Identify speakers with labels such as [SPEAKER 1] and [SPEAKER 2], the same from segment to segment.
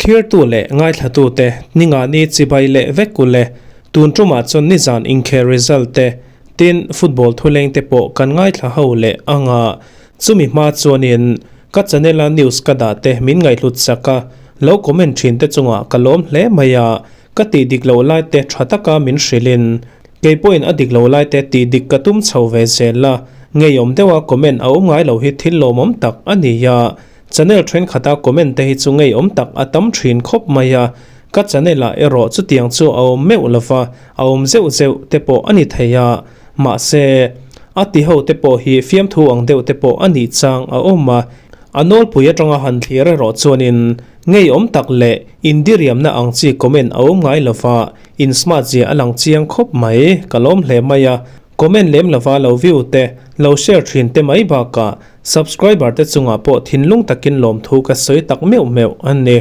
[SPEAKER 1] Thlirtu leh ngaithlatute ningani chibai leh vek u le, tun tumah chuan nizan inkhel result te, tin football thuleng te pawh kan ngaithla ho leh ang a, chumi hma chuanin ka channel a news ka dah te min ngaihhlut sak a, lo comment thin te chungah ka lawm hle mai a, ka tih dik loh lai te tha taka min hrilhin kei pawhin a dik lo lai te tih dik ka tum chho ve zel a, ngeiawm deuha comment a awm ngai lo hi thil lawmawm tak a ni a. Channel thenkhat a comment te hi chu ngeiawm tak a tam thin khawp mai a, ka channel ah erawh chutiang chu a awm meuh lova, a awm zeuh zeuh te pawh a ni thei a, mahse a ti ho te pawh hi fiamthu ang deuh te pawh a nih chang a awm a, a nawlpui atanga han thlir erawh chuanin ngeiawm tak leh indiriamna ang chi comment a awm ngai lova, in smart zia a lang chiang khawp mai, ka lawm hle mai a, comment lem lova lo view te, lo share thin te mai bakah Subscriber te chungah pawh thinlung takin lawmthu ka sawi tak meuh meuh a ni.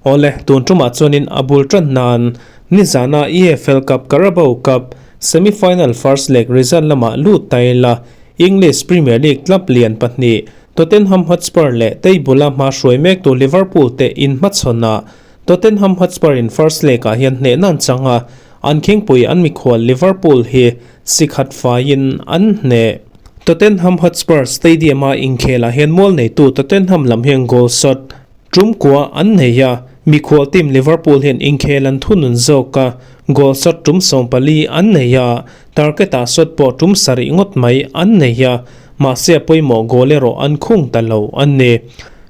[SPEAKER 1] Awle, tun tumah chuanin a bul tan nan nizana EFL Cup Carabao Cup semi-final first leg result lamah lut ta ila, English Premier League club lian pahnih Tottenham Hotspur leh table-a hma hruai mektu Liverpool te inhmachhawnah Tottenham Hotspur in first leg-ah hian hnehna an chang a, an khingpui an mikhual Liverpool hi sikhat faiin an hneh. Tottenham Hotspur Stadium-a inkhelah hian mual neitu Tottenham lam hian goal shot tum kua an nei a, mikhual team Liverpool hian inkhel an thunun zawk a, goal shot tum 14 an nei a, target-ah shot pawh tum sarih ngawt mai an nei a, mahse a pawimawh goal erawh an khung ta lo a ni.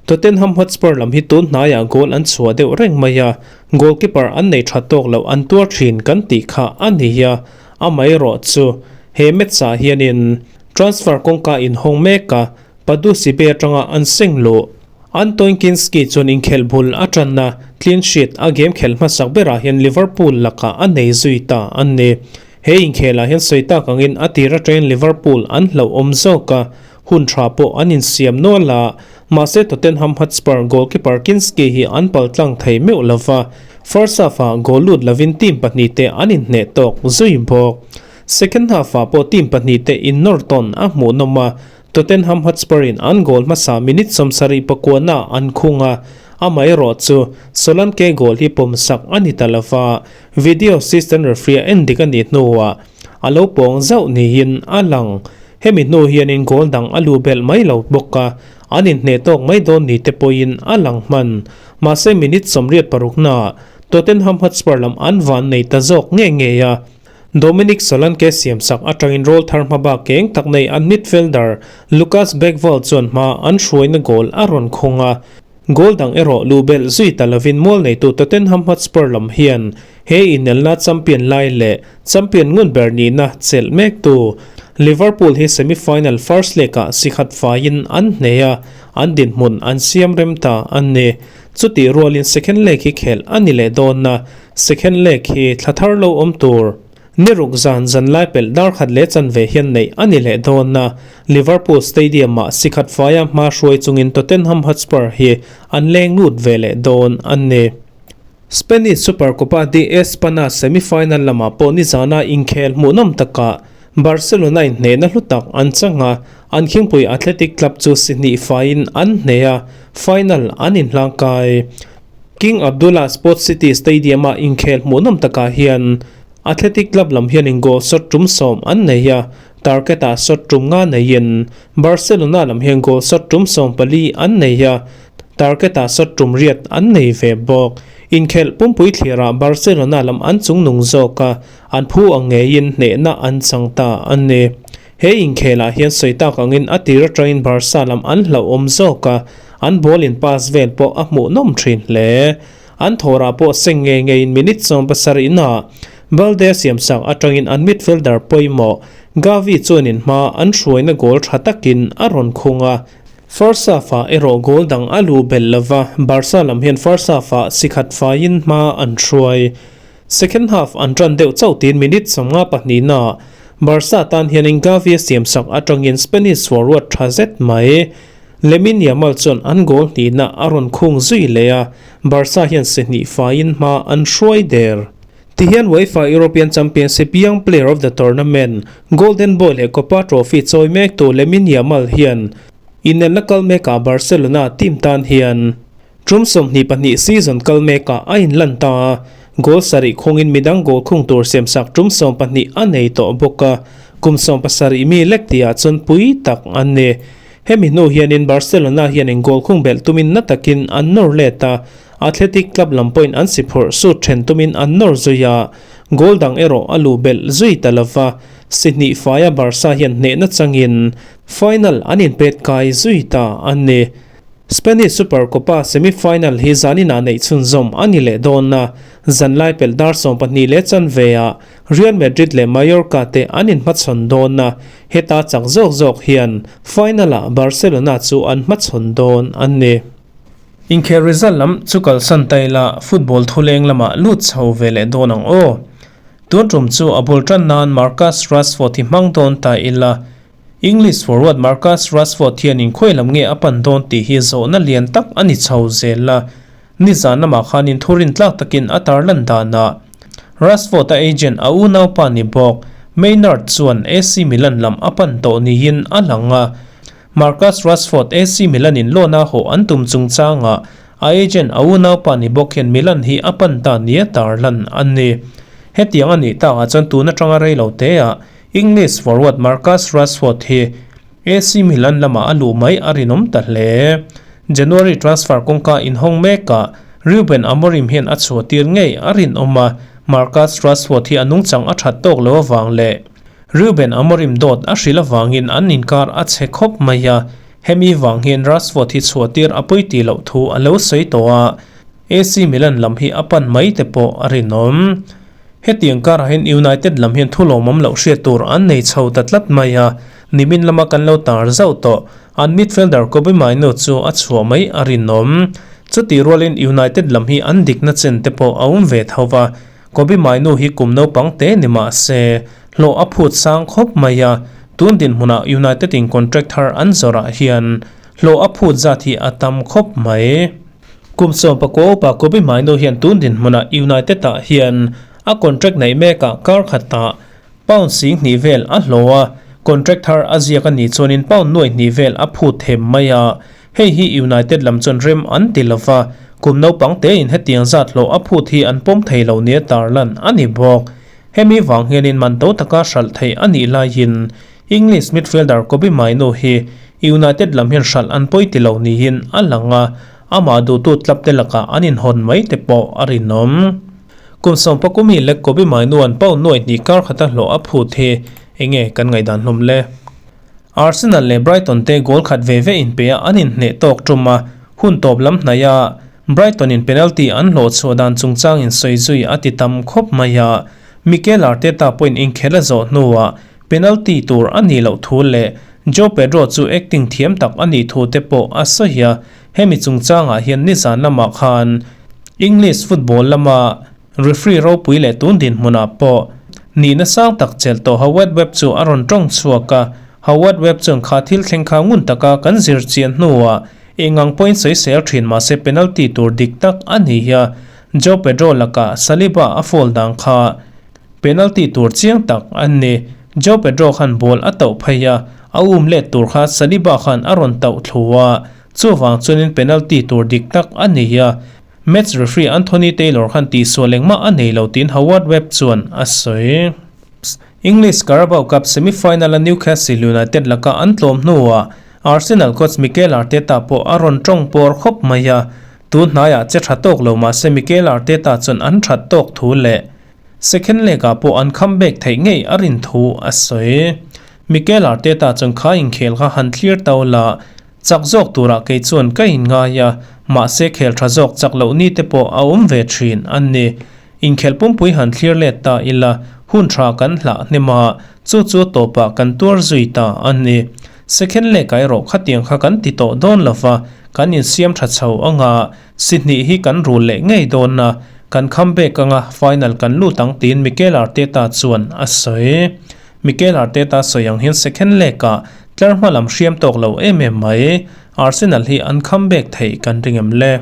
[SPEAKER 1] Tottenham Hotspur lam hi tun hnaiah goal an chhuah deuh reng mai a, goalkeeper an nei tha tawk loh an tuar thin kan tih kha a ni a, Amaherawh chu he match-ah hianin transfer kawngka inhawng mek a, Padu Sibe atanga an seng luh. Antoine Kinski chuan inkhelh bul a tan a, clean sheet a game khelh hmasak berah hian Liverpool lakah a nei zui ta a ni. He inkhelah hian sawi tak angin a tir atangin Liverpool an hlauhawm zawk a, hun tha pawh an insiam nual a, mahse Tottenham Hotspur goalkeeper Kinski hi an paltlang thei meuh lova, First half-ah goal lut lovin team pahnihte an inhneh tawk zui bawk. Second half-ah pawh team pahnihte innawr tawn a hmuhnawm a, Tottenham Hotspur-in an goal hmasa minute 79 ah an khung a, amaherawh chu Solanke goal hi pawmsak a ni ta lova, video assistant referee a en dik a nih hnuah a lo pawng zauh niin a lang. Hemi hnu hianin goal dang a luh belh mai lo bawk a, an inhneh tawk mai dawn ni te pawhin a lang hman. Mahse minute 86 naah Tottenham Hotspur lam an van nei ta zawk ngei ngei a, Dominic Solanke siamsak atangin roll thar hma bak keng tak nei an midfielder Lucas Bergvall chuan hma an hruaina goal a rawn khung a, goal dang erawh luh belh zui ta lovin mual neitu Tottenham Hotspur lam hian he inelna champion lai leh champion ngun ber nihna chelh mektu Liverpool hi semi-final first leg-ah sikhat faiin an hneh a, An dinhmun an siam rem ta a ni. Chutih rualin second leg hi khelh a ni leh dawn a, second leg hi thla thar lo awm tur. Ni ruk zan zan lai pelh dar khat leh chanve hian neih a ni leh dawn a, Liverpool Stadium-ah sikhat faia hma hruai chungin Tottenham Hotspur hi an leng lut ve leh dawn a ni. Spanish Supercopa de Espana semi-final lamah pawh nizana inkhel hmuhnawm takah Barcelona in hnehna hlu tak an chang a, an khingpui Athletic Club chu si hnih faiin an hneh a, final an inhlang kai. King Abdullah Sports City Stadium-a inkhel hmuhnawm takah hian Athletic Club lam hianin goal shot tum 10 an nei a, target-ah shot tum nga neiin Barcelona lam hian goal shot tum 14 an nei a, Target-ah shot tum riat an nei ve bawk. Inkhelh pumpui thlirah Barcelona lam an chungnung zawk a, an phu ang ngeiin hnehna an chang ta a ni. He inkhelah hian sawi tak angin a tir atangin Barca lam an hlauhawm zawk a, an ball in pass vel pawh a hmuhnawm thin hle. An thawrah pawh seng ngei ngeiin minute 70 inah Balde siamsak atangin an midfielder pawimawh Gavi chuanin hma an hruaina goal tha takin a rawn khung a. First half-ah erawh goal dang a luh belh lova, Barca lam hian first half-ah sikhat faiin hma an hruai. Second half an tan deuh chauh tiin minute 52 naah Barca tan hianin Gavi a siamsak atangin Spanish forward tha zet mai Lamine Yamal chuan an goal hnihna a rawn khung zui leh a, Barca hian si hnih faiin hma an hruai der. Tihian UEFA European Championship Young Player of the Tournament, Golden Boy leh Copa Trophy chawi mektu Lamine Yamal hian inelna kal mekah Barcelona team tan hian. Tum 22 season kal mekah a inlan ta a, goal sarih khungin midang goal khung tur siamsak tum 12 a nei tawh bawk a, kum 17 mi lek tihah chuan pui tak an ni. Hemi hnu hianin Barcelona hianin goal khung belh tumin na takin an nawr let a, Athletic Club lam pawhin an si phurh sut then tumin an nawr zui a, goal dang erawh a luh belh zui ta lova, si hnih faia Barca hian hnehna changin final an inpet kai zui ta a ni. Spanish Supercopa semi-final hi zaninah neih chhunzawm a ni leh dawn a, zanlai pelh dar 12 leh chanve ah Real Madrid leh Mallorca te an inhmachhawn dawn a, heta chak zawk zawk hian final-ah Barcelona chu an hmachhawn dawn a ni. Inkhel result lam chu kalsan ta ila football thuleng lamah lut chho ve leh dawn ang aw. Tun tum chu a bul tan nan Marcus Rashford hi hmang dawn ta ila, English forward Marcus Rashford hian inkhawi lam nge a pan dawn tih hi zawhna lian tak a ni chho zel a, nizan lamah khan inthurin tlak takin a tarlan danah Rashford-a agent a unaupa ni bawk Maynard chuan AC Milan lam a pan tawh niin a lang a. Marcus Rashford AC Milan in loan a hawh an tum chungchangah a agent a unaupa ni bawk hian Milan hi a pan ta nia tarlan a ni. Hetiang a nih takah chuan tun atanga rei lo teah English forward Marcus Rashford hi AC Milan lamah a luh mai a rinawm ta hle. January transfer kawngka inhawng mekah Ruben Amorim hian a chhuahtir ngei a rinawm a, Marcus Rashford hi a nungchang a that tawk lo avang leh Ruben Amorim dawt a hrilh avangin an inkar a chhe khawp mai a, hemi vang hian Rashford hi chhuahtir a pawi tih loh thu a lo sawi tawh a, AC Milan lam hi a pan mai te pawh a rinawm. Hetiang karah hian United lam hian thu lawmawm loh hriat tur an nei chho ta tlat mai a, nimin lama kan lo tar zauh tawh. An midfielder Kobbie Mainoo chu a chhuah mai a rinawm. Chutih rualin United lam hi an dikna chen te pawh a awm ve tho va, Kobbie Mainoo hi kum naupang te ni mah se, hlawh a phut sang khawp mai a, tun dinhmunah United in contract thar an zawrah hian hlawh a phut zat hi a tam khawp mai. Kum 19 upa Kobbie Mainoo hian tun dinhmunah United ah hian a contract neih mekah kar khatah pound 2000 vel a hlawh a, contract thar a ziak a nih chuanin pound 2,000 vel a phut them mai a, hei hi United lam chuan rem an ti lova, kum naupang tein hetiang zat hlawh a phut hi an pawm thei lo nia tarlan a ni bawk. Hemi vang hianin man to taka hralh theih a nih laiin English midfielder Kobbie Mainoo hi United lam hian hralh an pawi ti lo niin a lang a, amah duhtu club te lakah an inhawn mai te pawh a rinawm. Kum 13 mi lek Kobbie Mainoo an pound 2,000 kar khata hlawh a phut hi enge kan ngaihdan hlawm le? Arsenal leh Brighton te goal khat ve ve inpe a an inhneh tawk tum a, hun tawp lam hnaih a Brighton in penalty an hlawh chhuah dan chungchang in sawi zui a ti tam khawp mai a, Mikel Arteta pawhin inkhel a zawh hnuah Penalty tur a nih loh thu leh Joao Pedro chu acting thiam tak a nih thu te pawh a sawi a, hemi chungchangah hian nizan lamah khan English football lama referee ropui leh tun dinhmunah pawh nihna sang tak chelh tawh Howard Webb chu a rawn tawng chhuak a, Howard Webb chuan kha thil thleng kha ngun taka kan zir chian hnuah eng ang pawhin sawisel thin mahse penalty tur dik tak a ni a, Joao Pedro lakah Saliba a foul dan kha Penalty tur chiang tak an ni. Joao Pedro khan ball a tauh phei a, a um let tur kha Saliba khan a rawn tauh thlu a, chuvang chuanin penalty tur dik tak a ni a. Match referee Anthony Taylor khan tihsual engmah a nei lo tiin Howard Webb chuan a sawi. English Carabao Cup semi-final-a Newcastle United laka an tlawm hnuah Arsenal coach Mikel Arteta pawh a rawn tawng pawr khawp mai a, tun hnaiah che tha tawk lo mahse Mikel Arteta chuan an that tawk thu leh Second leg ah pawh an comeback theih ngei a rin thu a sawi. Mikel Arteta chuan kha inkhel kha han thlir tau la, chak zawk turah kei chuan ka inngai a, mahse khel tha zawk chak loh ni te pawh a awm ve thin a ni. Inkhel pumpui han thlir let ta ila, hun tha kan hlah hnem a, chu chu tawpah kan tuar zui ta a ni. Second leg ah erawh khatiang kha kan ti tawh dawn lova, kan insiam tha chho anga, Si hnih hi kan rul leh ngei dawn a, kan comeback anga final kan lut ang tiin Mikel Arteta chuan a sawi. Mikel Arteta sawi ang hian second leg-ah tlar hma lam hriam tawk lo em em mai, Arsenal hi an comeback theih kan ring em le?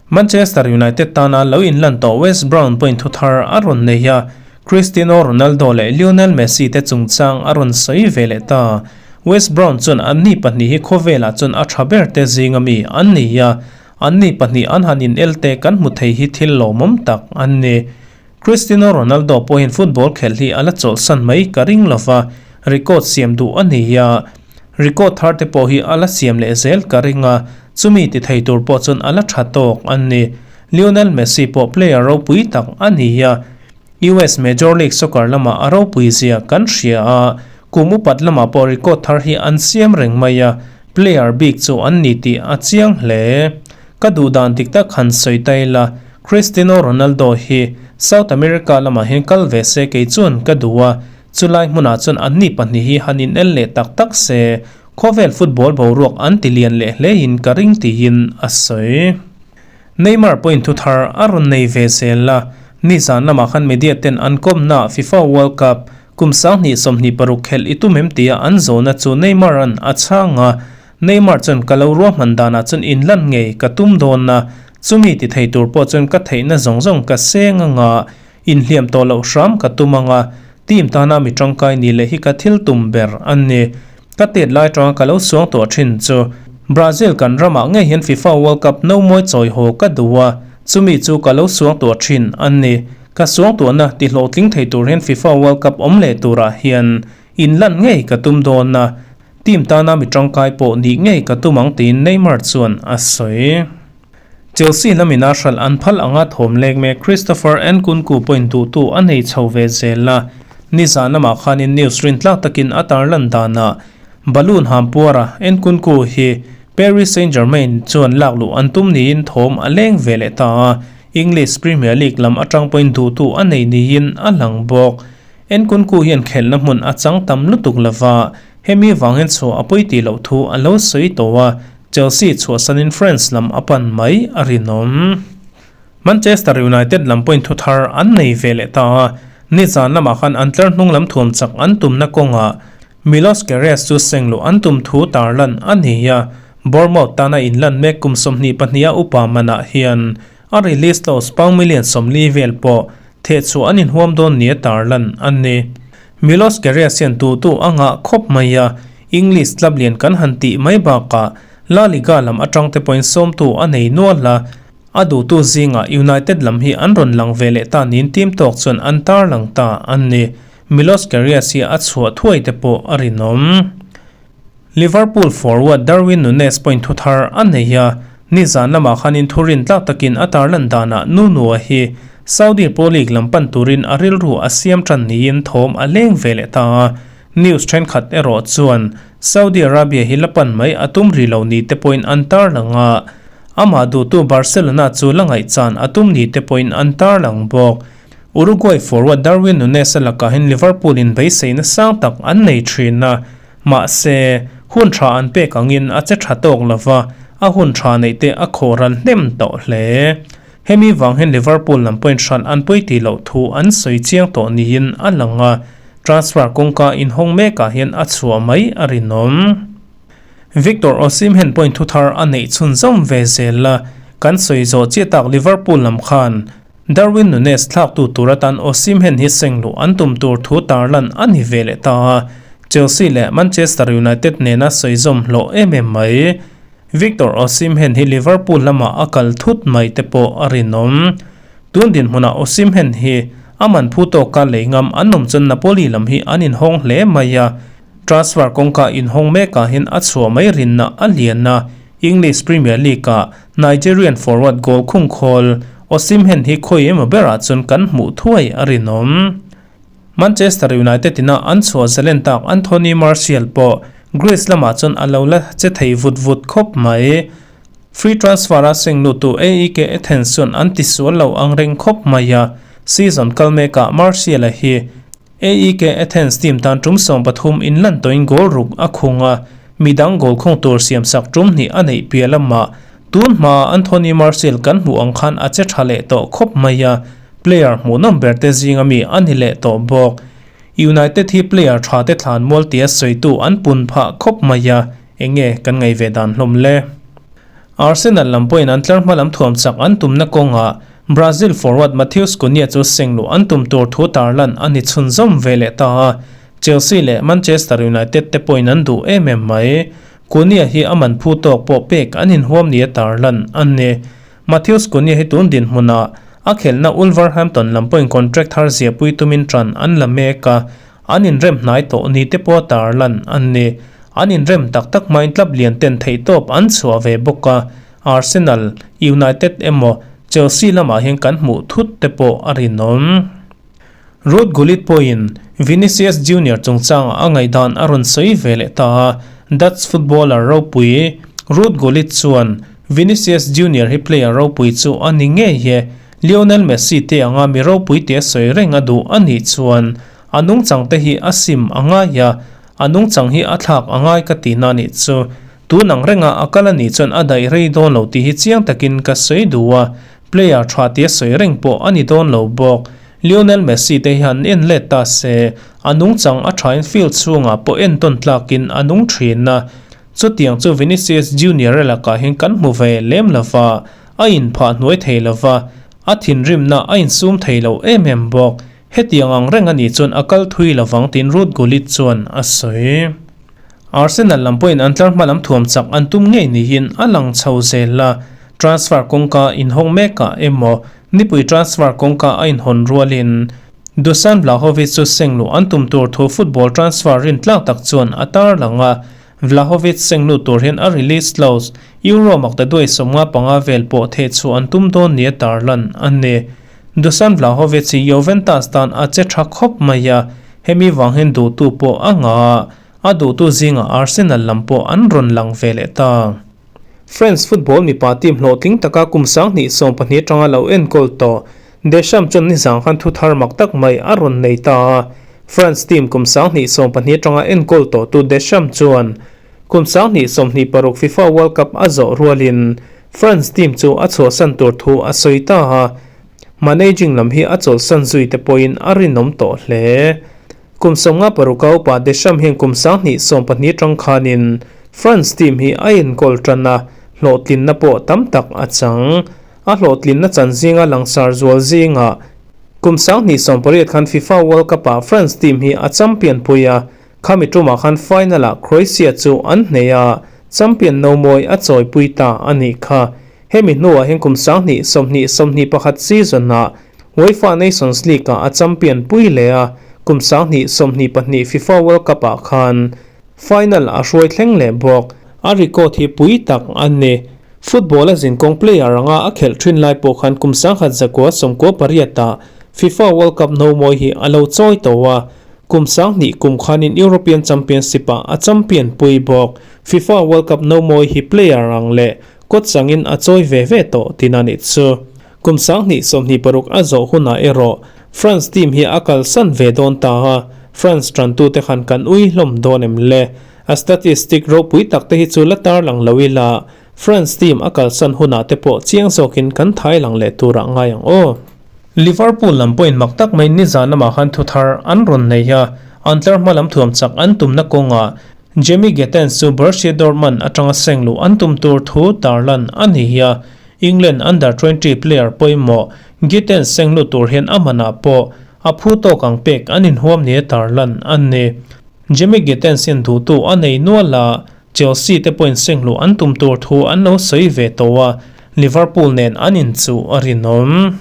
[SPEAKER 1] Manchester United tana lo inlan tawh Wes Brown pawhin thu thar a rawn nei a, Cristiano Ronaldo leh Lionel Messi te chungchang a rawn sawi ve leh ta. Wes Brown chuan anni pahnih hi khawvelah chuan a tha ber te zinga mi an ni a. Anni pahnih an han in el te kan hmu thei hi thil lawmawm tak an ni. Cristiano Ronaldo pawhin football khelh hi a la chawlhsan mai ka ring lo va, record siam duh a ni a. Record thar te pawh hi a la siam leh zel ka ring a, chumi ti thei tur pawh chuan a la tha tawk an ni. Lionel Messi pawh player ropui tak a ni a. US Major League Soccer lamah a ropui zia kan hria a, kum upat lamah pawh record thar hi an siam reng mai a, player bik chu an ni tih a chiang hle. Ka duh dan dik tak han sawi ta ila, Cristiano Ronaldo hi South America lamah hian kal ve se kei chuan ka duh a, chulai hmunah chuan anni pahnih hi han inel leh tak tak se, khawvel football boruak an ti lian leh hlein ka ring tiin a sawi. Neymar pawhin thu thar a rawn nei ve zel a, nizan lamah khan media ten an kawmna FIFA World Cup kum 2026 khelh i tum em tia an zawhna chu Neymar-a'n a chhang a, Neymar chuan ka lo ruahman danah chuan inlan ngei ka tum dawn a, chumi ti thei tur pawh chuan ka theihna zawng zawng ka seng anga inhliam tawh loh hram ka tum anga team tana mi tangkai ni leh hi ka thil tum ber a ni. Ka tet lai tanga ka lo suang tawh thin chu Brazil kan ramah ngei hian FIFA World Cup no mawi chawi haw ka duh a, chumi chu ka lo suang tawh thin a ni. Ka suang tuahna ti hlawhtling thei tur hian FIFA World Cup awm leh turah hian inlan ngei ka tum dawn a, team tana mi tangkai pawh nih ngei ka tum ang tiin Neymar chuan a sawi. Chelsea lamin a hralh an phal anga thawm lek mek Christopher Nkunku pawhin duhtu a nei chho ve zel a, nizan lamah khanin news rintlak takin a tarlan danah balloon hampuara Nkunku hi Paris Saint-Germain chuan lak luh an tum niin thawm a leng ve leh ta a, English Premier League lam atang pawhin duhtu a nei niin a lang bawk. Nkunku hian khelhna hmun a chang tam lutuk lova, hemi vangin chhuah a pawi tih loh thu a lo sawi tawh a, Chelsea chhuahsanin France lam a pan mai a rinawm. Manchester United lam pawhin thu thar an nei ve leh ta a, nizan lamah khan an tlar hnung lam thuam chak an tumna kawngah Milos Kerez chu sengluh an tum thu tarlan a ni a, Bournemouth tana inlan mek kum 22 a upa manah hian a release clause pound million 40 vel pawh thehchhuah an inhuam dawn nia tarlan a ni. Milos Kerez hian tutu a ngah khawp mai a, English club lian kan han tih mai bakah La Liga lam atang te pawhin sawmtu a nei nual a, a duhtu zingah United lam hi an rawn lang ve leh ta niin team tawk chuan an tarlang ta a ni. Milos Kerez hi a chhuah thuai te pawh a rinawm. Liverpool forward Darwin Nunez pawhin thu thar a nei a, nizan lamah khanin thu rintlak takin a tarlan danah Nuno-a hi Saudi Pro League lam pan turin a rilru a siam tan niin thawm a leng ve leh ta a. News thenkhat erawh chuan Saudi Arabia hi la pan mai a tum ri lo ni te pawhin an tarlang a, amah duhtu Barcelona chu la ngaihchan a tum ni te pawhin an tarlang bawk. Uruguay forward Darwin Nunez-a lakah hian Liverpool in beiseina sang tak an nei thin a, mahse, hun tha an pek angin a che tha tawk lo va, a hun tha neih te a khawh ral hnem tawh hle. Hemi vang hian Liverpool lam pawhin hralh an pawi tih loh thu an sawi chiang tawh niin a lang a, transfer kawngka inhawng mekah hian a chhuah mai a rinawm. Victor Osimhen pawhin thu thar a neih chhunzawm ve zel a, kan sawi zawh chiah tak Liverpool lam khan Darwin Nunez thlaktu tur atan Osimhen hi sengluh an tum tur thu tarlan a ni ve leh ta a, Chelsea leh Manchester United nena sawizawm hlawh em em mai. Victor Osimhen hi Liverpool lamah a kal thut mai te pawh a rinawm. Tun dinhmunah Osimhen hi a man phu tawka lei ngam an awm chuan Napoli lam hi an inhawng hle mai a, transfer kawngka inhawng mekah hian a chhuah mai rinna a lian a, English Premier League-ah Nigerian forward goal khung khawl Osimhen hi khawi emaw berah chuan kan hmuh thuai a rinawm. Manchester United ina an chhuah zalen tak Anthony Martial pawh Greece lamah chuan a lo la che thei vut vut khawp mai. Free transfer a seng lutu AEK Athens chuan an tisual lo ang reng khawp mai a, season kal mekah Martial-a hi AEK Athens team tan tum 13 inlan tawhin goal ruk a khung a, midang goal khung tur siamsak tum hnih a neih piah lamah tun hmaa Anthony Martial kan hmuh ang khan a che tha leh tawh khawp mai a, player hmuhnawm ber te zinga mi a ni leh tawh bawk. United hi player tha te thlan mual tia sawitu an pun phah khawp mai a, eng nge kan ngaih ve dan hlawm le? Arsenal lam pawhin an tlar hma lam thuam chak an tumna kawngah Brazil forward Matheus Cunha chu sengluh an tum tur thu tarlan a ni chhunzawm ve leh ta a, Chelsea leh Manchester United te pawhin an duh em em mai. Cunha hi a man phu tawk pawh pek an inhuam nia tarlan a ni. Matheus Cunha hi tun dinhmunah a khelhna Wolverhampton lam pawhin contract thar ziahpui tumin ṭan an la mek a, an inrem hnai tawh ni te pawh tarlan a ni. An inrem tak tak hmain club lian ten theihtawp an chhuah ve bawk a, Arsenal, United emaw Chelsea lamah hian kan hmuh thut te pawh a rinawm. Ruud Gullit pawhin Vinicius Junior chungchangah a ngaihdan a rawn sawi ve leh ta a, Dutch footballer ropui Ruud Gullit chuan Vinicius Junior hi player ropui chu a ni ngei e, Lionel Messi te anga mi ropui tia sawi reng a duh a nih chuan a nungchang te hi a sim a ngai a, a nungchang hi a thlak a ngai ka tihna a nih chu. Tun ang renga a kal a nih chuan a daih rei dawn lo tih hi chiang takin ka sawi duh a, player tha tia sawi reng pawh a ni dawn lo bawk. Lionel Messi te hi han en let ta se, a nungchang a thain field chhungah pawh entawn tlakin a nung thin a. Chutiang chu Vinicius Junior a lakah hian kan hmu ve lem lo va, a inphah hnuai thei lo va, a thinrimna a insum thei lo em em bawk. Hetiang ang reng a nih chuan a kal thui lo vang tiin Ruud Gullit chuan a sawi. Arsenal lam pawhin an tlar hma lam thuam chak an tum ngei niin a lang chho zel a, transfer kawngka inhawng mekah emaw nipui transfer kawngka a inhawn rualin Dusan Vlahovic chu sengluh an tum tur thu football transfer rintlak tak chuan a tarlang a, Vlahovic sengluh tur hian a release clause Euro makta duai 55 vel pawh thehchhuah an tum dawn nia tarlan a ni. Dusan Vlahovic hi Juventus tan a che tha khawp mai a, hemi vang hian duhtu pawh a ngah a, a duhtu zingah Arsenal lam pawh an rawn lang ve leh ta. France football mipa team hlawhtling taka kum 2012 atanga lo enkawl tawh Deschamps chuan nizang khan thu thar mak tak mai a rawn nei ta a. France team kum 2012 atanga enkawl tawhtu Deschamps chuan kum 2026 FIFA World Cup a zawh rualin France team chu a chhuahsan tur thu a sawi ta a. Managing lam hi a chawlhsan zui te pawhin a rinawm tawh hle. Kum 56 a upa Deschamps hian kum 2012 atang khanin France team hi a enkawl tan a, hlawhtlinna pawh tam tak a chang. A hlawhtlinna chan zinga langsar zual zingah kum 2018 khan FIFA World Cup-ah France team hi a champion pui a, khami tumah khan final-ah Croatia chu an hneh a, champion nomawi a chawipui ta a nih kha. Hemi hnuah hian kum 2020 21 season-ah UEFA Nations League-ah a champion pui leh a, kum 2022 FIFA World Cup-ah khan final a hruai thleng leh bawk. A record hi pui tak a ni. Football a zinkawng player anga a khelh thin lai pawh khan kum 1998-ah FIFA World Cup nomawi hi a lo chawi tawh a, kum 2000 kum khanin European Championship-ah a champion pui bawk. FIFA World Cup nomawi hi player ang leh kawt changin a chawi ve ve tawh tin a nih chu. Kum 2026 a zawh hunah erawh France team hi a kalsan ve dawn ta a, France tantute khan kan ui hlawm dawn em le? A statistic ropui tak te hi chu la tarlang lo ila, France team a kalsan hunah te pawh chiang zawkin kan thai lang leh turah ngai ang aw. Liverpool lam pawhin mak tak mai nizan lamah khan thu thar an rawn nei a, an tlar hma lam thuam chak an tumna kawngah Jamie Gittens chu Borussia Dortmund atanga seng luh an tum tur thu tarlan a ni a, England under 20 player pawimawh Gittens seng lut tur hian a manah pawh a phu tawk ang pek an inhuam nia tarlan a ni. Jamie Gittens hian duhtu a nei nual a, Chelsea te pawhin seng luh an tum tur thu an lo sawi ve tawh a, Liverpool nen an inchuh a rinawm.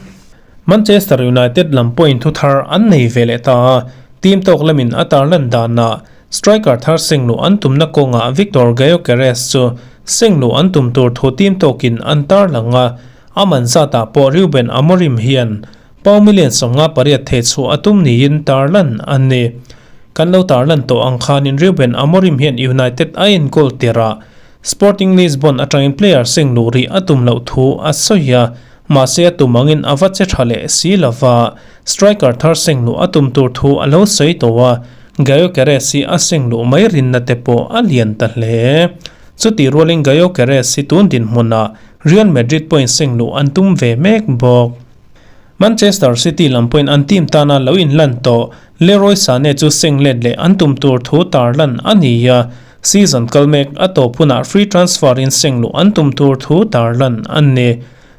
[SPEAKER 1] Manchester United lam pawhin thu thar an nei ve leh ta a, team tawk lamin a tarlan danah striker thar seng luh an tumna kawngah Viktor Gyokeres chu seng luh an tum tur thu team tawkin an tarlang a, a man zatah pawh Ruben Amorim hian Pau million 58 theh chhuah a tum niin tarlan a ni. Kan lo tarlan tawh ang khanin Ruben Amorim hian United a enkawl tirh Sporting Lisbon atangin player seng luh rih a tum loh thu a sawi a, mahse a tum angin a va che tha leh si lova, striker thar seng luh a tum tur thu a lo sawi tawh a, Gyökeres hi a seng luh mai rinna te pawh a lian ta hle. Chutih rualin Gyökeres hi tun dinhmunah Real Madrid pawhin seng luh an tum ve mek bawk. Manchester City lam pawhin an team tana lo inlan tawh Leroy Sane chu seng let leh an tum tur thu tarlan a ni a, season kal mek a tawp hunah free transfer in seng luh an tum tur thu tarlan a ni.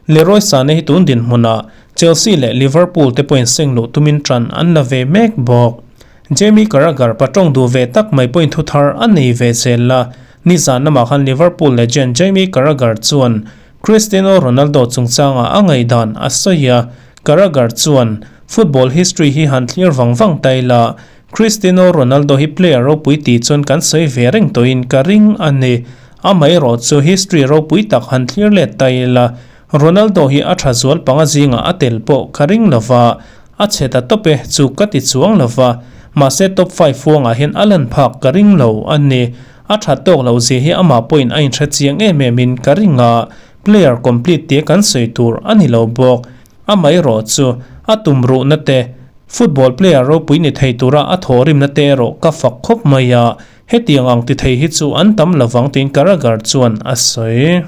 [SPEAKER 1] Leroy Sane hi tun dinhmunah Chelsea leh Liverpool te pawhin seng luh tumin tan an la ve mek bawk. Jamie Carragher patawng duh ve tak mai pawhin thu thar a nei ve zel a, Nizan lamah khan Liverpool legend Jamie Carragher chuan Cristiano Ronaldo chungchangah a ngaihdan a sawi a, Carragher chuan, Football history hi han thlir vang vang ta ila, Cristiano Ronaldo hi player ropui tih chuan kan sawi ve reng tawhin ka ring a ni. Amaherawh chu history ropui tak han thlir let ta ila, Ronaldo hi a tha zual panga zingah a tel pawh ka ring lova, a chhe ta tawp e chu ka ti chuang lova, mahse top five huangah hian a lan phak ka ring lo a ni. A tha tawk loh zia hi amah pawhin a inhre chiang em em in ka ring a, player complete tia kan sawi tur a ni lo bawk. Amaherawh chu a tum ruhna te, football player ropui ni thei tura a thawhrimna te erawh ka fak khawp mai a, Hetiang ang ti thei hi chu an tam lovang tiin Carragher chuan a sawi.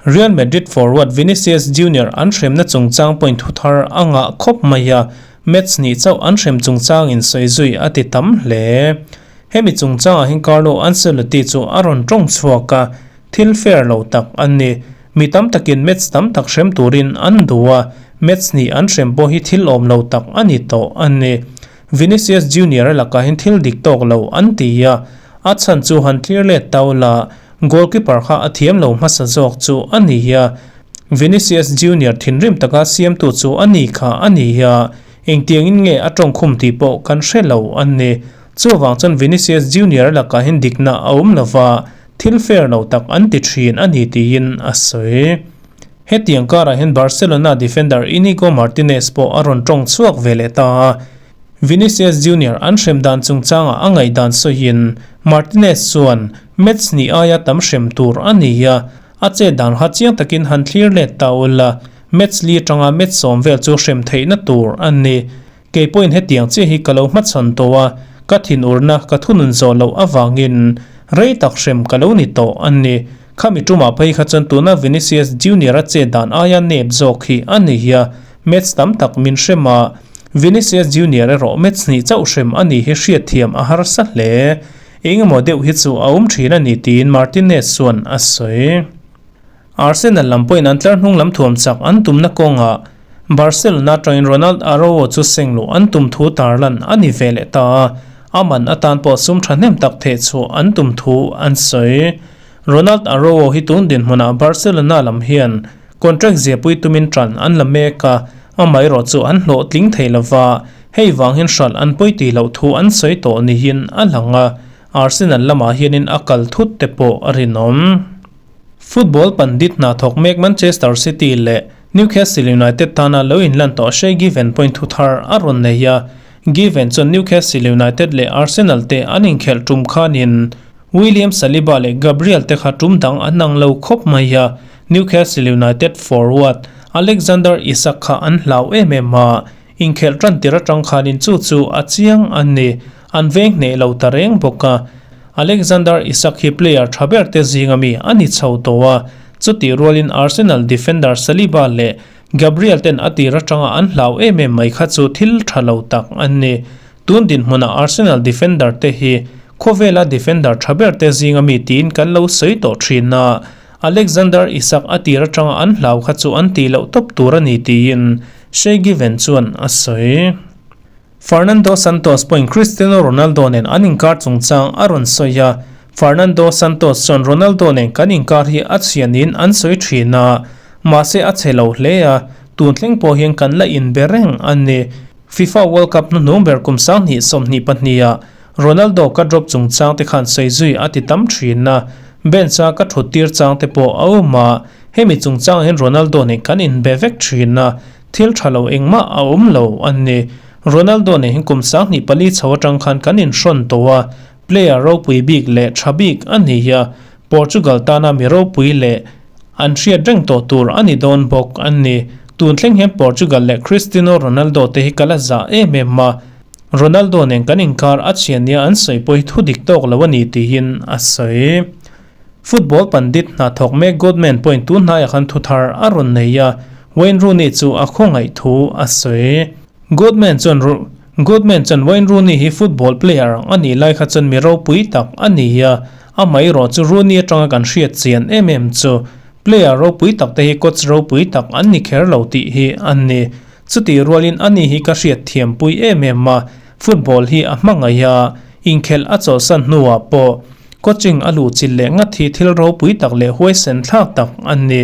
[SPEAKER 1] Real Madrid forward Vinicius Junior an hremna chungchang point thu thar a ngah khawp mai a, match hnih chauh an hrem chungchangin sawi zui a ti tam hle. Hemi chungchangah hian Carlo Ancelotti chu a rawn tawng chhuak a, thil fair lo tak a ni. Mi tam takin match tam tak hrem turin an duh a, match hnih an hrem pawh hi thil awm lo tak a ni tawh a ni. Vinicius Junior a lakah hian thil dik tawk lo an ti a, a chhan chu han clear let tau la, goalkeeper kha a thiam lo hmasa zawk chu a ni a, Vinicius Junior thinrim taka siamtu chu a ni kha a ni a, engtiangin nge a tawngkhum tih pawh kan hre lo a ni. Chuvang chuan Vinicius Junior a lakah hian dikna a awm lo va, thil fair lo tak an ti thin a ni tiin a sawi. Hetiang karah hian Barcelona defender Inigo Martinez pawh a rawn tawng chhuak ve leh ta a, Vinicius Junior an hrem dan chungchangah a ngaihdan sawiin Martinez chuan match hnih aia tam hrem tur a ni a, a chet dan kha chiang takin han thlir let ta ula, match li atanga match sawm vel chu hrem theihna tur a ni. Kei pawhin hetiang chiah hi ka lo hmachhawn tawh a, ka thinurna ka thunun zawh loh avangin rei tak hrem ka lo ni tawh a ni. Khami tumah phei kha chuan tuna Vinicius Junior a chet dan aia nep zawk hi a ni a, match tam tak min hrem a, Vinicius Junior erawh match hnih chauh hrem a ni hi hriatthiam a harsa hle. Eng emaw deuh hi chu a awm thin a ni tiin Martinez chuan a sawi. Arsenal lam pawhin an tlar hnung lam thuam chak an tumna kawngah Barcelona atangin Ronald Araujo chu seng luh an tum thu tarlan a ni ve leh ta a, a man atan pawh sum thahnem tak theh chhuah an tum thu an sawi. Ronald Araujo hi tun dinhmunah Barcelona lam hian contract ziahpui tumin tan an la mek a, amaherawh chu an hlawhtling thei lova, hei vang hian hralh an pawi tih loh thu an sawi tawh niin a lang a, Arsenal lamah hianin a kal thut te pawh a rinawm. Football pandit hna thawk mek Manchester City leh Newcastle United tana lo inlan tawh Shay Given pawhin thu thar a rawn nei a. Given chuan Newcastle United leh Arsenal te an inkhelh tum khanin William Saliba leh Gabriel te kha tum dang an ang lo khawp mai a, Newcastle United forward Alexander Isak kha an hlau em em a, inkhelh tan tir atang khanin chu chu a chiang a ni, an veng hneh lo ta reng bawk a. Alexander Isak hi player tha ber te zinga mi a ni chho tawh a, chutih rualin Arsenal defender Saliba leh Gabriel ten a tir atanga an hlau em em mai kha chu thil tha lo tak an ni. Tun dinhmunah Arsenal defender te hi khawvela defender tha ber te zinga mi tiin kan lo sawi tawh thin a, Alexander Isak a tir atanga an hlau kha chu an tih loh tawp tur a ni tiin Shay Given chuan a sawi. Fernando Santos pawhin Cristiano Ronaldo nen an inkar chungchang a rawn sawi a, Fernando Santos chuan Ronaldo nen kan inkar hi a chhia niin an sawi thin a, mahse a chhe lo hle a, tun thleng pawh hian kan la inbe reng a ni. FIFA World Cup hnuhnung ber kum 2022 ah Ronaldo ka drop chungchang te khan sawi zui a ti tam thin a, bench a ka thut tir chang te pawh a awm a, hemi chungchang hian Ronaldo nen kan inbe vek thin a, Thil tha lo engmah a awm lo an ni. Ronaldo nen hian kum 24 chho atang khan kan inhrawn tawh a, player ropui bik leh tha bik a ni a, Portugal tana mi ropui leh an hriat reng tawh tur a ni dawn bawk an ni. Tun thleng hian Portugal leh Cristiano Ronaldo te hi ka la zah em em a, Ronaldo nen kan inkar a chhian nia an sawi pawh hi thu dik tawk lo a ni tiin a sawi. Football pandit hna thawk mek Goodman pawhin tun hnaiah khan thu thar a rawn nei a, Wayne Rooney chu a khawngaih thu a sawi. Goodman chuan Goodman chuan Wayne Rooney hi football player ang a nih lai kha chuan mi ropui tak a ni a, amaherawh chu Rooney atanga kan hriat chian em em chu player ropui tak te hi coach ropui tak an ni kher lo tih hi a ni. Chutih rualin ani hi ka hriat thiampui em em a, football hi a hmangaih a, inkhelh a chawlhsan hnuah pawh. Coaching a luh chilh leh ngat hi thil ropui tak leh huaisen thlak tak a ni.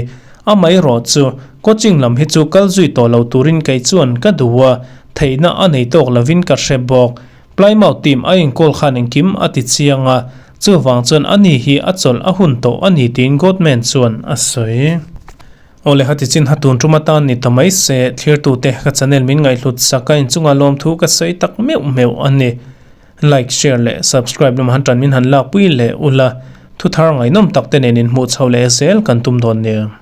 [SPEAKER 1] Amaherawh chu, coaching lam hi chu kal zui tawh lo turin kei chuan ka duh a, theihna a nei tawk lovin ka hre bawk. Plymouth team a inkawl khan engkim a ti chiang a, chuvang chuan ani hi a chawlh a hun tawh a ni tiin Goldman chuan a sawi. Awle hati chin ha tun tum atan ni ta mai se, thlirtute ka channel min ngaihhlut sak a inchunga lawmthu ka sawi tak meuh meuh a ni. Like, share leh subscribe lamah han tan min han lakpui leh ula, thuthar ngaihnawm tak te nen inhmuh chho leh zel kan tum dawn nia.